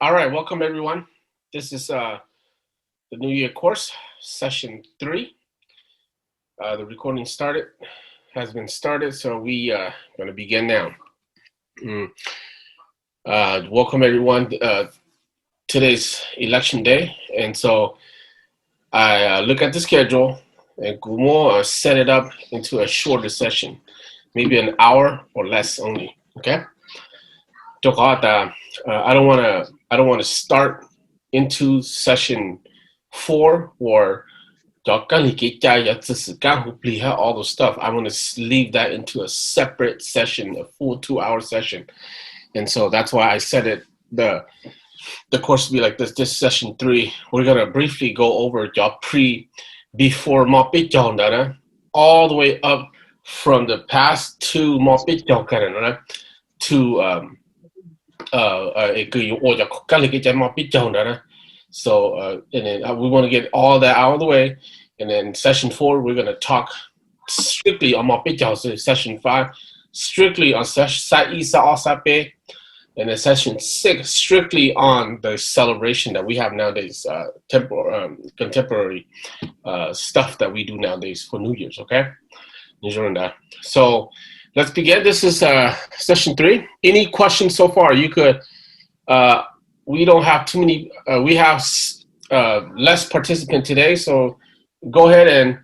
All right, welcome everyone. This is uh, the New Year course, session three. Uh, the recording started, has been started, so we are uh, going to begin now. Mm. Uh, welcome everyone. Uh, today's election day, and so I uh, look at the schedule and kuv muab uh, set it up into a shorter session, maybe an hour or less only. Okay. Rau qhov tas uh, I don't want to I don't want to start into session four or cov kab lig kev cai, cov txwj xwm kab hu plig, all those stuff. I want to leave that into a separate session, a full two-hour session. And so that's why I set it the the course to be like this. This session three, we're gonna briefly go over cov pre before hmo peb caug ntawd na, all the way up from the past to hmo peb caug ka na, to um, uh, uh, kws yuav ua cov kab lig kev cai hmo peb caug ntawd na. So uh, and then uh, we want to get all that out of the way. And then session four, we're going to talk strictly on hmo peb caug. So session five, strictly on session, session ib, session ob, session peb. And then session six, strictly on the celebration that we have nowadays, uh, tempor- um, contemporary uh, stuff that we do nowadays for New Year's, okay? So let's begin. This is uh, session three. Any questions so far? You could, uh, we don't have too many, uh, we have uh, less participant today, so go ahead and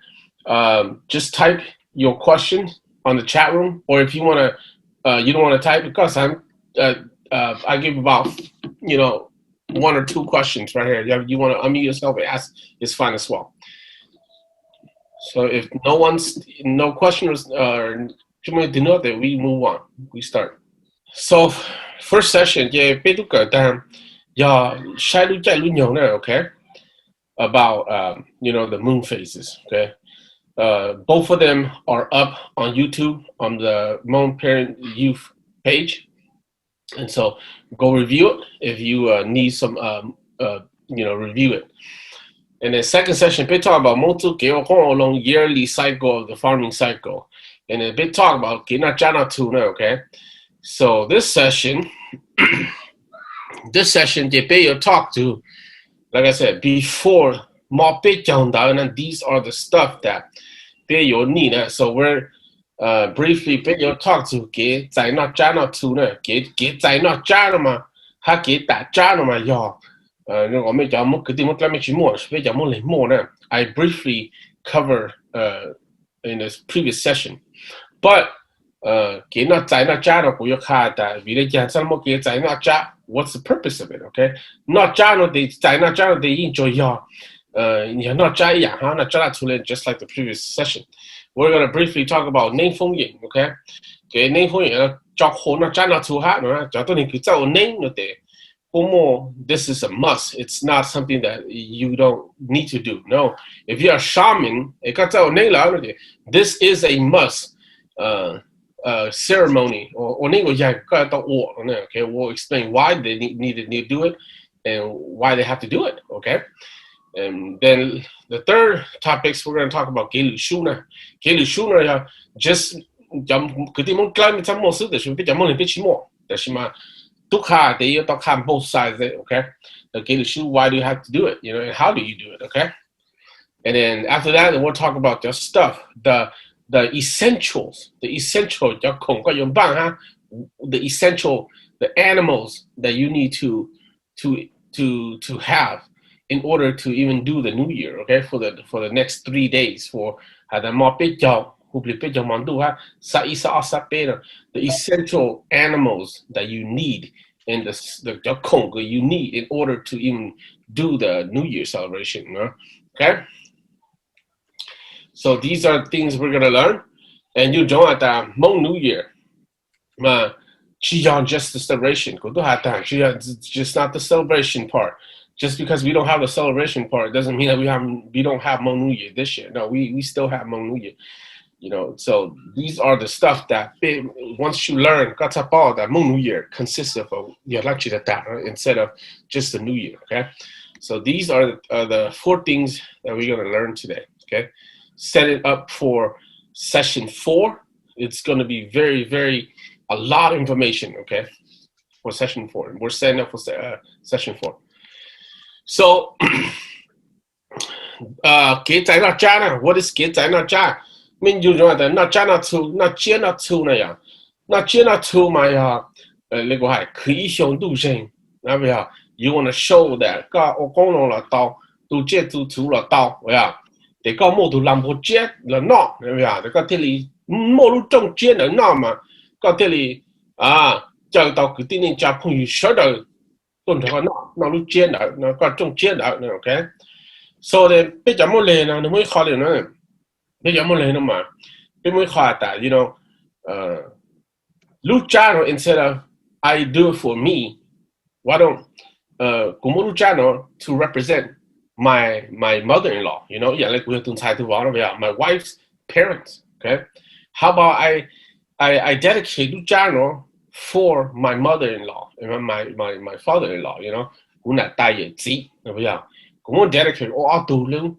um, just type your question on the chat room, or if you want to, uh, you don't want to type, because I'm, uh, uh, I give about, you know, one or two questions right here. You, you want to unmute yourself and ask, it's fine as well. So if no one's, no questions, uh, too many to know, then we move on. We start. So first session, ces peb twb kawm tag yog saib lub caij lub nyoog na, okay? About um, you know, the moon phases, okay? Uh, both of them are up on YouTube on the Hmong Parent Youth page. And so go review it if you uh, need some, um, uh, you know, review it. And then second session, peb talk about Hmoob txuj kev ua qoob ua loo, yearly cycle of the farming cycle. And then peb talk about kev noj tsab noj txhu na, okay? So this session, this session ces peb yuav talk to, like I said, before hmo peb caug ntawd na, these are the stuff that peb yuav need na. So we're uh, briefly peb yuav talk to kev txais noj tsab noj txhu na. Kev, kev txais noj tsab no mas, hab kev tam tsab no mas yog, uh, cov Hmoob kwv tij Hmoob dlaab mej tsis muaj, peb cov Hmoob Lis muaj na. I briefly cover uh, in the previous session. But uh, kev noj txais noj tsab no kuv yuav qha tas vim le caag txhaj muaj kev txais noj tsab, what's the purpose of it, okay? Noj tsab no tes, txais noj tsab no tes yeej tsuas yog, uh, yog noj tsab ib yaam hab noj tsab noj txhu le, just like the previous session. We're gonna briefly talk about neeb foob yeem, okay? Kev neeb foob yeem, tso qhuas noj tsab noj txhu hab no, cov tuab neeg kws txawj ua neeb no tes kuj muaj, this is a must. It's not something that you don't need to do. No. If you're a shaman, es koj txawj ua neeb lawm no tes, this is a must. Uh, uh, ceremony, ua neeb ua yaig koj tau ua. Okay, we'll explain why they need, need, need to do it and why they have to do it, okay? And then the third topics we're going to talk about kev lwm sub na. Kev lwm sub no yog just cov kwv tij Hmoob dlaab mej txhaj muaj xwb, tab sis peb cov Hmoob Lis peb tsis muaj. Tab sis mas tub qha tes yuav tau qha both sides, okay? Kev lwm sub, why do you have to do it, you know, and how do you do it, okay? And then after that, we'll talk about the stuff, the the essentials, the essential, cov khoom koj yuav npaaj hab, the essential, the animals that you need to to to to have in order to even do the New Year, okay, for the for the next three days, for has tas hmo peb caug, hu plig peb caug hmo ntuj hab, xab ib, xab ob, xab peb no, the essential animals that you need and the, the cov khoom that you need in order to even do the New Year celebration, no? Okay. So these are things we're gonna learn. And you join at the Hmong New Year. Mas tsis yog just the celebration, kuv tub has tas tsis yog, just not the celebration part. Just because we don't have the celebration part doesn't mean that we have, we don't have Hmong New Year this year. No, we we still have Hmong New Year. You know, so these are the stuff that once you learn, koj txhaj paub tas Hmong New Year consists of a, yog dlaab tsi tag tag, instead of just the New Year, okay? So these are uh, the four things that we're gonna learn today, okay? Set it up for session four. It's gonna be very, very, a lot of information, okay? for session four. We're setting up for se- uh, session four. So, uh, kev txais noj tsab na, what is kev txais noj tsab? Mej ncu zoo tas noj tsab noj txhu, noj tsiab noj txhu na yog. Noj tsiab noj txhu mas yog, li kuv hais, khwv ib xyoos ntuj zeeg. Yog you wanna show that koj ua qoob loo los tau, tu tsiaj tu txhu los tau, yog, ces koj muaj tus lam npua tsiab los noj, yog, ces koj thiaj li muaj lub rooj tsiab ntawd noj mas koj thiaj li caw tau kwv tij neej tsa phooj ywg sawv daws tuaj nrog koj noj, noj lub tsiab ntawd, koj rooj tsiab ntawd, ok. So peb cov Moob Leg no nws muaj ib qho li no, peb cov Moob Leg no mas peb muaj ib qho tas, you know, lub tsab no, instead of I do it for me, why don't, kuv muab lub tsab no to represent my my mother-in-law, you know, ib yam li kuv yog tus ntxhais tus vauv no, my wife's parents, okay? How about I I I dedicate lub tsab no for my mother-in-law, my my my father-in-law, you know, kuv niam tais yawm txiv, yog kuv muab dedicate ua ob tug lub,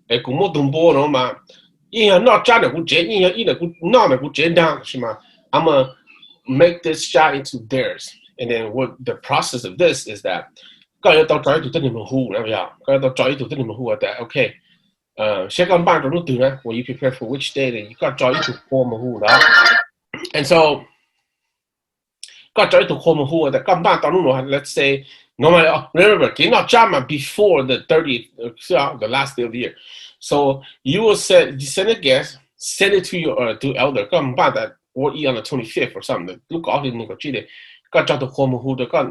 es kuv muab tus npua no mas yeej yog noj tsab ntawm kuv tsev, yeej yog ib ntawm kuv noj ntawm kuv tsev ntag, tab sis mas I'm gonna make this tsab into theirs, and then what the process of this is that koj yuav tau tso ib tug tuab neeg mus hu na, koj yuav tau tso ib tug tuab neeg mus hu tas, ok, seb koj npaj rau hnub twg na, when you prepare for which day, koj tso ib tug qhua mus hu ntawd. And so koj tso ib tug qhua mus hu tas koj npaj tau hnub no, let's say, no, remember, kev noj tsab mas before the thirtieth, the last day of the year. So you will send, you send a guest, send it to your, uh, to elder, koj npaj tas ua ib on the twenty-fifth or something, lub kaum ob hli nees nkaum tsib, koj tso tus qhua mus hu rau koj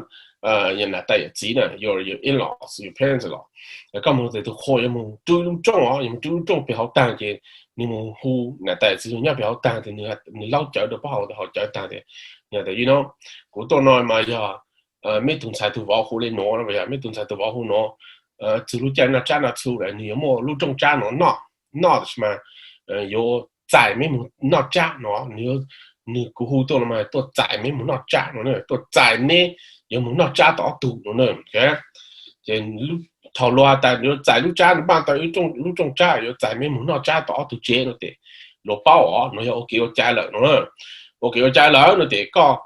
niam tais yawm txiv na, your your in-laws, your parents in-law. Koj mus hu tas tus qhua yuav mus rub lub rooj os, yuav mus rub lub rooj pem hauv tag ces nws mus hu niam tais yawm txiv nyob pem hauv tag ces nws laub cawv rau pab hauv, hauv cawv tag ces, you know, kuv tuaj no mas yog meb tus ntxhais tus vauv hu li no, yog meb tus ntxhais tus vauv hu no, txug lub caij noj tsab noj txhu lawm nws yuav muaj lub rooj tsab no noj, noj tab sis mas yuav txais meb mus noj tsab no, nws, kuv hu tuaj no mas tuaj txais meb mus noj tsab no, tuaj txais meb yuav mus noj tsab tau ob tug no na. Ces thaum luag tas yuav txais lub tsab, npaj tau lub rooj tsab yuav txais meb mus noj tsab tau ob tug tsev no ces luag paub os, no yog ua kev ua cai lawm no. Ua kev ua cai lawm no ces koj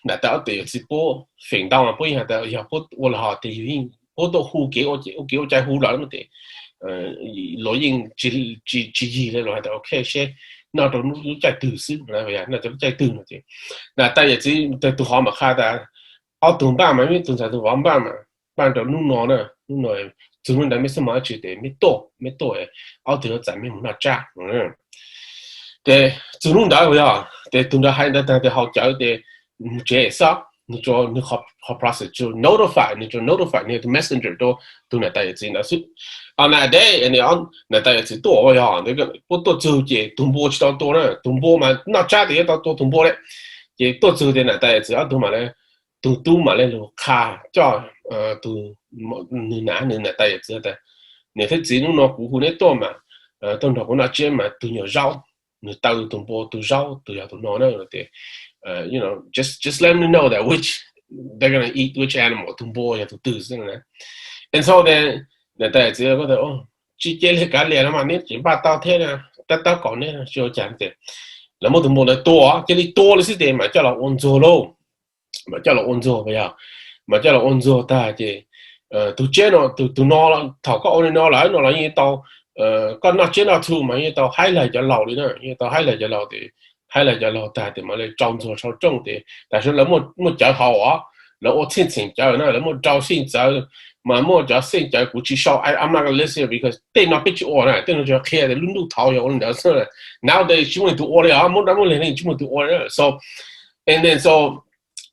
niam tais ob tug yawm txiv puab feem ntau puab yeej has tas yog puab ua los ho tes yug yeej puab tuaj hu kev, ua kev ua cai hu lawm no ces luag yeej tsis yig li, luag has tas ok seb noj rau lub caij twg xwb, noj rau lub caij twg no ces niam tais yawm txiv tus hov mam qha tas ob tug npaj mas, tus ntxhais tus vauv npaj mas npaj rau hnub no na, hnub no, txug hnub ntawd meb xub mos dab tsi ces meb tuaj, meb tuaj, ob tug yuav txais meb mus noj tsab. Ces txug hnub ntawd yog ces tus ntawd hais ntawd tag ces haus cawv ces mus tsev xwb, nws tsuas, nws qhov process tsuas notify, nws tsuas notify, nws yog tus messenger rau tus niam tais yawm txiv ntawd xwb. On that day, niam tais yawm txiv tuaj, yog puab tuaj txug ces tus npua tsis tau tua na, tus npua mas noj tsab ces yuav tau tua tus npua lawm. Ces tuaj txug ces niam tais yawm txiv ob tug mam li, tus tub mam li lug qha coj tus, nws niam, nws niam tais yawm txiv tas niam thiab txiv, hnub no kuv hu neb tuaj mas tuaj nrog kuv noj tsiab mas tus nyuam zaub, nws taw tus npua tus zaub tus yog tus no na ces, you know, just just let me know that which they're gonna eat, which animal, tus npua yog tus twg xwb na. And so then niam tais yawm txiv tsis cia li kav liam no mas neb tseem npaj tau thiab, tab tab kaum neb tsis ua cas ces lawv muab tus npua ntawd tua, cia li tua li xwb ces mam coj los ua ntxuag lauj. Mam coj los ua ntxuag, yog mam coj los ua ntxuag tag ces tus tsiab no, tus no, thaum koj ua li no lawm no los yeej tau, koj noj tsiab noj txhu mas yeej tau haib lawv cov laus li na, yeej tau haib lawv cov laus ces, haib lawv cov laus tag ces mam li rau ntxuag sau rooj ces tam sim lawv muaj cawv haus os, lawv ua txheej txheem cawv na, lawv muaj rau xeej cawv, mas muaj cov xeej cawv kuv tsis sau, I'm not gonna list it because tej no peb tsis ua na, tej no tsuas qhia tias lub ntuj thaud yog ua li ntawd xwb. Nowadays tsis muaj leej twg ua li os, muab dab muab leg yeej tsis muaj leej twg ua li. So and then so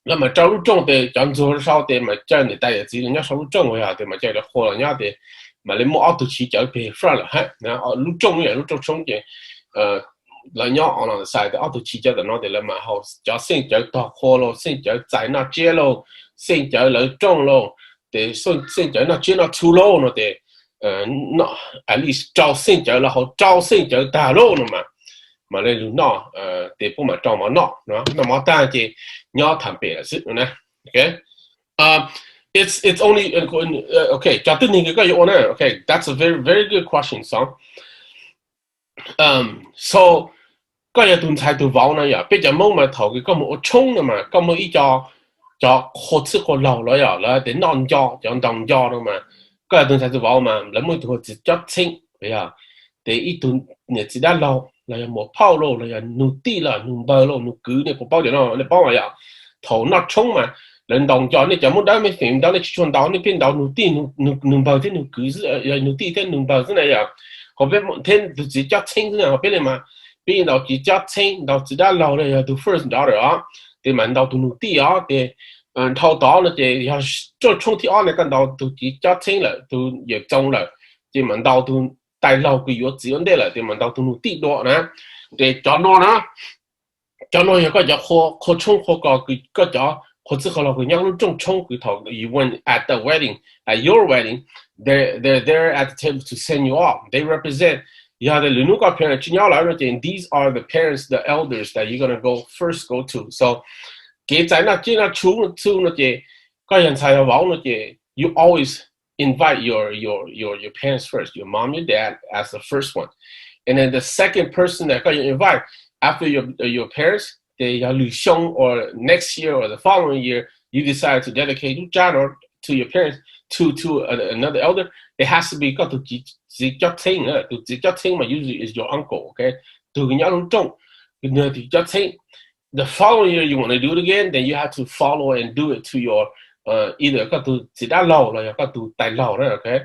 lawv mam rau lub rooj ces cov ntxuag sau ces mam caw niam tais yawm txiv nyob sau lub rooj, yog ces mam caw lawv qhua los nyob ces mam li muaj ob tug chiv cawv pem front lawm hab, lub rooj yam lub rooj tshoob ces lawv nyob on the side ces ob tug chiv cawv tom no ces lawv mam haus cov xeej cawv tog qhua lauj, xeej cawv txais noj tsiab lauj, xeej cawv lawv rooj lauj, ces xeej cawv noj tsiab noj txhu lauj no ces at least rau xeej cawv, lawv haus rau xeej cawv tag lauj no mas mam li lug noj, ces puab mam rau mov noj, noj mov tag ces nyob tham pem lawm xwb na. Okay, it's it's only, okay, cov twg neeg kws koj yuav ua na. Okay, that's a very very good question, Song. So koj yog tus ntxhais tus vauv no yom, peb cov Hmoob mas thaum kws koj mus ua tshoob no mas koj muaj ib co, cov qhua txwj qhua laug los yog lawv tias noj nco, cov ntaus nco no mas, koj yog tus ntxhais tus vauv mas lawv muaj ib tug hu ua txiv cob txheeb, yog, ces ib tug niam txiv dab laug los yog muam phauj lauj los yog nus tij los nus npawg lauj nus kwv, nej puas paub cov no? Nej paub mas yom. Thaum noj tshoob mas lawv ntaus nco, nej cov Hmoob dawb mej feem ntau nej tsis tshua ntaus, nej pheej ntaus nus tij, nus npawg thiab nus kwv, nus tij thiab nus npawg xwb na yom. Ho peb thiab tus txiv cob txheeb xwb na, ho peb li mas peb yeej ntaus txiv cob txheeb, ntaus txiv dab laug los yog tus first daughter os, ces mam ntaus tus nus tij os. Ces dhau tod no ces yog rooj tshoob thib ob no koj ntaus tus txiv cob txheeb lawm, tus yawm txoos lawm, ces mam ntaus tus tais laug kws yuav txiv ua ntej lawm, ces mam ntaus tus nus tij dua na. Ces cov no na, cov no yog koj cov qhua tshoob qhua kos, koj cov qhua txwj qhua laug kws nyob lub rooj tshoob kws thaum you went at the wedding, at your wedding, they're, they're there at the table to send you off. They represent, yog tias lwm hnub koj parents tsis nyob lawm no ces these are the parents, the elders that you're gonna go first go to. So kev txais noj tsiab noj tshoob txuj no ces koj yog ntxhais yog vauv no ces you always invite your, your, your, your parents first, your mom, your dad as the first one. And then the second person that koj yuav invite after your, your parents, ces yog lwm xyoo or next year or the following year, you decide to dedicate lub tsab no to your parents, to, to another elder, it has to be koj tus txiv cob txheeb. Tus txiv cob txheeb mas usually is your uncle, okay? Tus kws nyob lub rooj, nws tus cob txheeb. The following year you want to do it again, then you have to follow and do it to your, either koj tus txiv dab laug los yog koj tus tais laug na, okay?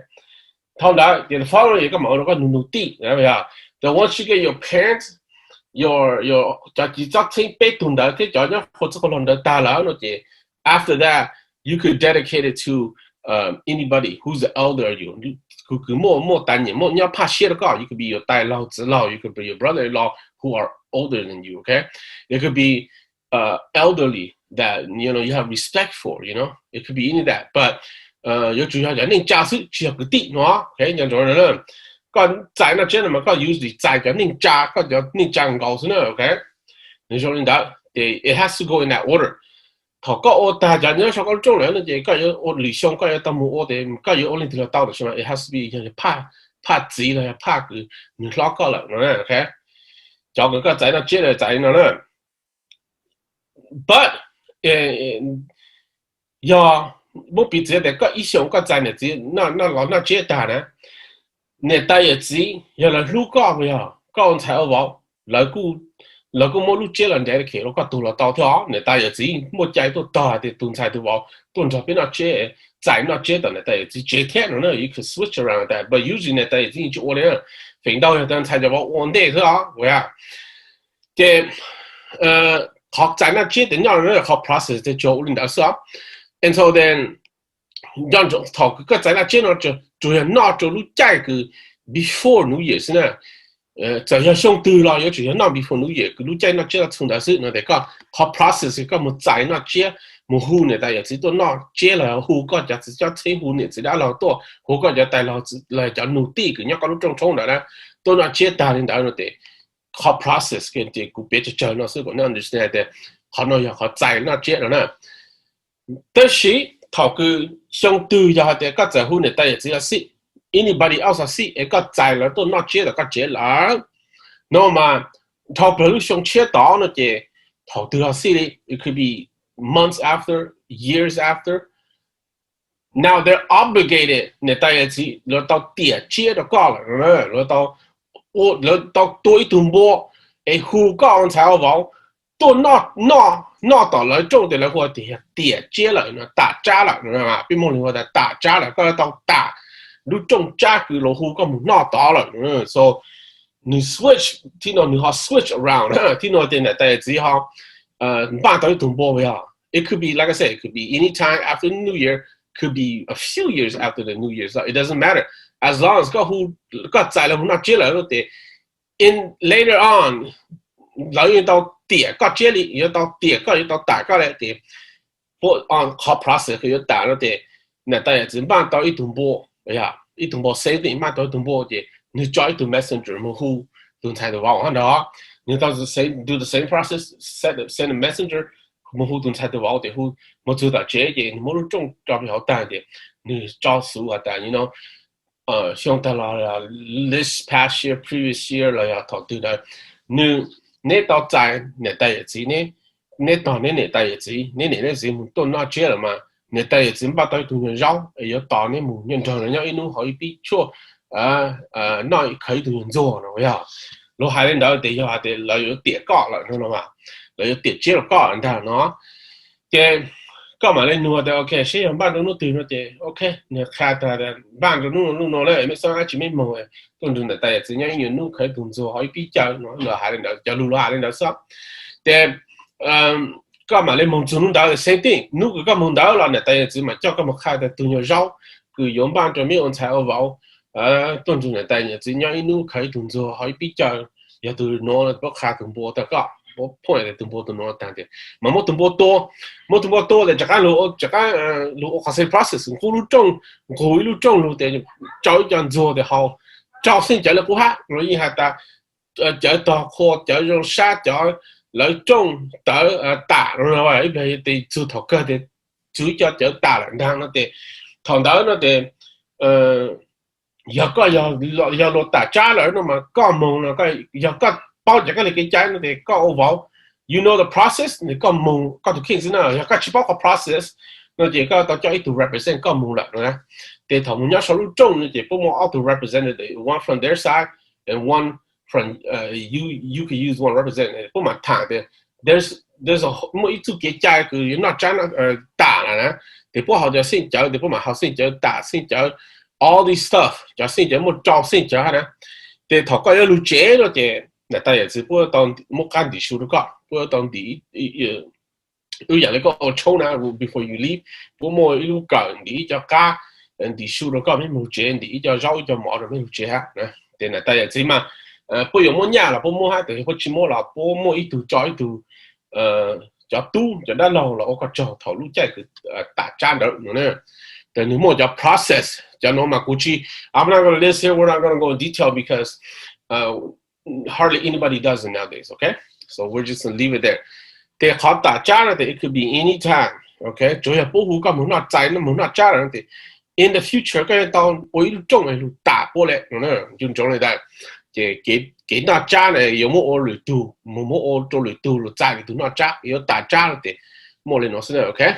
Dhau ntawd ces the following year koj mam ua rau koj nus nus tij, yog. Then once you get your parents, your, your, cov txiv cob txheeb peb tug ntawd thiab cov nyob qhua txwj qhua laug ntawd tag lawm no ces after that you could dedicate it to anybody who's the elder of you, kws muaj, muaj tais nyiam, muaj nyob phaj siab rau koj. You could be your tais laug txiv laug, you could be your brother-in-law who are older than you, okay? It could be elderly that you know you have respect for, you know, it could be any of that, but yuav tsum yog cov neej tsa xwb, tsis yog kwv tij no, okay? Nco ntsoov na, koj txais noj tsiab no mas koj usually txais cov neej tsa, koj cov neej tsa nkaus xwb na, okay? Nws zoo li ntawd ces it has to go in that order. Thaum koj ua tag cov nyob saum koj lub rooj lawm no ces koj yuav ua lwm xyoo koj yuav tau mus ua, ces koj yuav ua leej twg los tau, tab sis mas it has to be yog phaj txiv los yog phaj kws nws hlob koj lawm no, okay? Cov kws koj txais noj tsiab lawm txais li no na. But yog muab piv txwv tias koj ib xyoos koj txais niam txiv los noj tsiab tag na, niam tais yawm txiv yog lawv hlub koj, yog koj ua ntxhais ua vauv, lawv kuj muab lub tsiab los dedicate rau koj tug los tau thiab os. Niam tais yawm txiv muaj cai tuaj tog hais tias tus ntxhais tus vauv tuaj nrog peb noj tsiab, txais noj tsiab tom niam tais yawm txiv tsev thiab no na. You could switch around that, but usually niam tais yawm txiv yeej tsis ua li na. Feem ntau yog tus ntxhais cov vauv ua ntej xwb os. Ces qhov txais noj tsiab tias nyob no qhov process tias tsuas ua li ntawd xwb os. And so then nco ntsoov thaum koj txais noj tsiab no tsuas yog noj rau lub caij kws before New Year xwb na. Txawm yog xyoo twg los yuav tsum yog noj before New Year, kws lub caij noj tsiab los txog ntawd xwb no. Ces koj qhov process koj mus txais noj tsiab, mus hu niam tais yawm txiv tuaj noj tsiab los hu koj cov txiv cob txheeb, hu niam txiv dab laug tuaj, hu koj cov tais laug los cov nus tij kws nyob koj lub rooj tshoob ntawd na, tuaj noj tsiab tag li ntawd no ces qhov process ces kuv piav tsawg tsawg no xwb kom nej understand tias qhov no yog qhov txais noj tsiab no na. Tab sis thaum kws xyoo twg yog hais tias koj txawm hu niam tais yawm txiv los xij, anybody else los xij, es koj txais lawv tuaj noj tsiab tom koj tsev lawm no mas, dhau plaws lub xyoo tshiab tod no ces thaum twg los xij li, it could be months after, years after, now they're obligated, niam tais yawm txiv lawv tau tiam tsiab rau koj lawm, lawv tau tua ib tug npua es hu koj ua ntxhais ua vauv tuaj noj, noj tom lawv rooj, ces lawv hu tias yog tiam tsiab lawm no, tam tsab lawm no. Peb Hmoob lus hu tias tam tsab lawm, koj yuav tau tam lub rooj tsab kws lawv hu koj mus noj tod lawm. So nws switch, thib no nws ho switch around, thib no ces niam tais yawm txiv ho npaj tau ib tug npua yog, it could be, like I said, it could be any time after the New Year, could be a few years after the New Year, so it doesn't matter. As long as koj hu, koj txais lawv hu noj tsiab lawm no ces in later on lawv yuav tau tiam koj tsiab li, yuav tau tiam koj, yuav tau tam koj li ces qhov process kws yuav tam no ces niam tais yawm txiv npaj tau ib tug npua, ib tug npua, same thing, npaj tau ib tug npua ces nws tso ib tug messenger mus hu tus ntxhais tus vauv hov ntag. Nws tau do the same process, send a messenger mus hu tus ntxhais tus vauv ces hu mus txug tom tsev ces nws muab lub rooj tso pem hauv tag ces nws tso xuv has tas, you know, xyoo tag los, this past year, previous year los yog thaum twg ntawd, nws neb tau txais niam tais yawm txiv, neb tog neb niam tais yawm txiv, neb niam neb txiv mus tuaj noj tsiab lawm mas niam tais yawm txiv npaj tau ib tug nyuag zaub es yuav tos neb mus nyob nrog lawv nyob ib hnub hauv ib pib tshuaj, noj khaws ib tug nyuag ntxuag no yog. Luag hais li ntawd tias yog hais tias lawv yuav tiam koj lawm no, lawv yuav tiam tsiab rau koj ntag no. Ces koj mam li nug tias ok, seb yog npaj rau hnub twg no ces ok, nws qha tias npaj rau hnub no, hnub no na, mej xob dab tsi mej moog, tuaj nrug niam tais yawm txiv nyob ib nyuag hnub khaws ib tug ntxuag hauv ib pib caw no. Luag hais li ntawd, cov lug luag hais li ntawd xwb. Ces koj mam li moog txug hnub ntawd, same thing, hnub kws koj moog ntawd los niam tais yawm txiv mam coj koj mus qha tias tug nyuag zaub kws yuav npaj rau meb ua ntxhais ua vauv tuaj nrug niam tais yawm txiv nyob ib hnub khaws ib tug ntxuag hauv ib pib caw, yog tug nuav puab qha tug npua rau koj, puab point tias tug npua tug nuav tag tias, mas muab tug npua tua, muab tug npua tua tias rov qab lug, rov qab lug ua qhov same process, nqub lub rooj, nqug ib lub rooj lug tias rau ib co ntxuag tias haus, rau xeej cawv le qub hab no, yeej has tas cawv tog qhua, cawv zoo sab, cov lawv rooj tawv tam no, ib pliag tes txug thaum kawg tes txug ib co cawv tam lawm ntag no tes, thaum ntawd no tes yog koj yog luag tam tsab lawm no mas koj moog no, yog koj paub cov kab li kev cai no tes koj ua vauv, you know the process, koj moog koj tug kheej xwb na. Yog koj tsi paub qhov process no ces koj tau coj ib tug represent koj moog lawm no. Ces thaum moog nyob sau lub rooj no ces puab muaj ob tug representative, one from their side and one from, you, you can use one representative. Puab mam tham tias there's, there's a, muaj ib txuj kev cai kws yuav noj tsab tam lawm na, ces puab haus cov xeej cawv, ces puab mam haus xeej cawv tam, xeej cawv, all this stuff, cov xeej cawv muaj rau xeej cawv hab na. Ces thaum koj yuav lug tsev no ces niam tais yawm txwv puab tau muab qab ntim su rau koj, puab tau ntim, wb yam li koj ua tshoob na, before you leave, puab muaj ib lub kawm ntim ib co qab, ntim su rau koj mej moog tsev, ntim ib co zaub ib co mov rau mej lug tsev hab. Ces niam tais yawm txwv mas puab yuav muab nyaj los puab muab hab, tes puab tsi muab los puab muaj ib tug tso ib tug, cov tub cov dab laug los ua koj tsaug thaum lub caij kws tam tsab ntawd no. Tes nwg muaj cov process, cov nuav mas kuv tsi, I'm not gonna list here, we're not gonna go in detail because hardly anybody does it nowadays, okay? So we're just gonna leave it there. Ces qhov tam tsab no tes it could be any time, okay? Tsuav yog puab hu koj moog noj txais, moog noj tsab lawm no tes in the future koj yuav tau ua ib lub rooj lug tam puab le, ncu ntsoov le ntawd. Ces kev noj tsab na yuav muab ua lwm tug, moog muab ua rau lwm tug lug txais lwm tug noj tsab, yuav tam tsab no tes muaj le nuav xwb na, okay?